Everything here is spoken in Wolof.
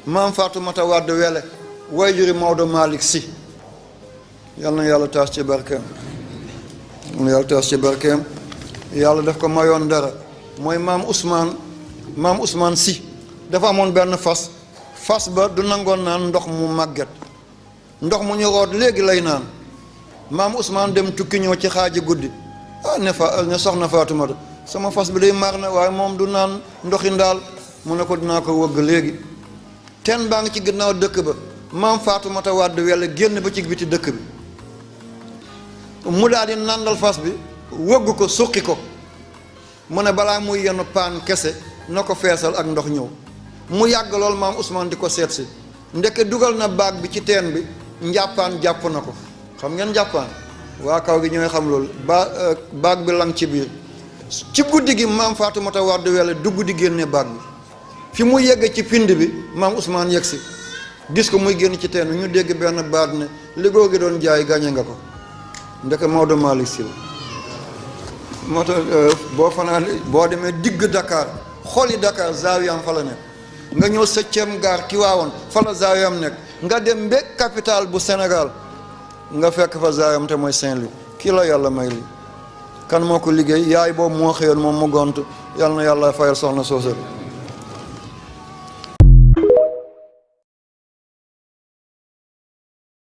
maam Faatumata Wàdd Wele wayjuri Maodo Malick Sy yal na yàlla taas ci barkeem yàlla taas ci barkeem yàlla daf ko mayoon dara mooy maam Ousmane Sy dafa amoon benn fas ba du nangoon naan ndox mu màgget ndox mu ñu root léegi lay naan maam Ousmane dem tukki ñëw ci xaaji guddi ne soxna Faatumata sama fas bi day mar na waaye moom du naan ndoxi ndaal mu ne ko dinaa ko wëgg léegi teen baa ngi ci ginnaaw dëkk ba maam Faatumata Wàdd Wele génn ba ci biti dëkk bi mu daal di nàndal fas bi wëgg ko suqi ko mu ne balaa muy yenn paan kese na ko feesal ak ndox ñëw mu yàgg lool maam Ousmane di ko seet si ndeke dugal na baag bi ci teen bi njàppaan jàpp na ko xam ngeen njàppaan waa kaw gi ñooy xam loolu baag bi lang ci biir ci guddi gi maam Faatumata Wàdd Wele dugg di génne baag bi fi mu yegg ci pind bi maam Ousmane yegg si gis ko muy génn ci teen bi ñu dégg benn baat ne li góor gi doon jaay gañe nga ko ndeke Maodo Malick Sy moo tax boo demee digg Dakar xooli Dakar zaawiyam fa la nekk nga ñëw 7e gaar Tiwaawoon fa la zaawiyam nekk nga dem ba capitale bu Sénégal nga fekk fa zaawiyam te mooy Saint-Louis kii la yàlla may li kan moo ko liggéey yaay boobu moo xëyoon moom mu gont yàlla na yàlla fayal soxna soosa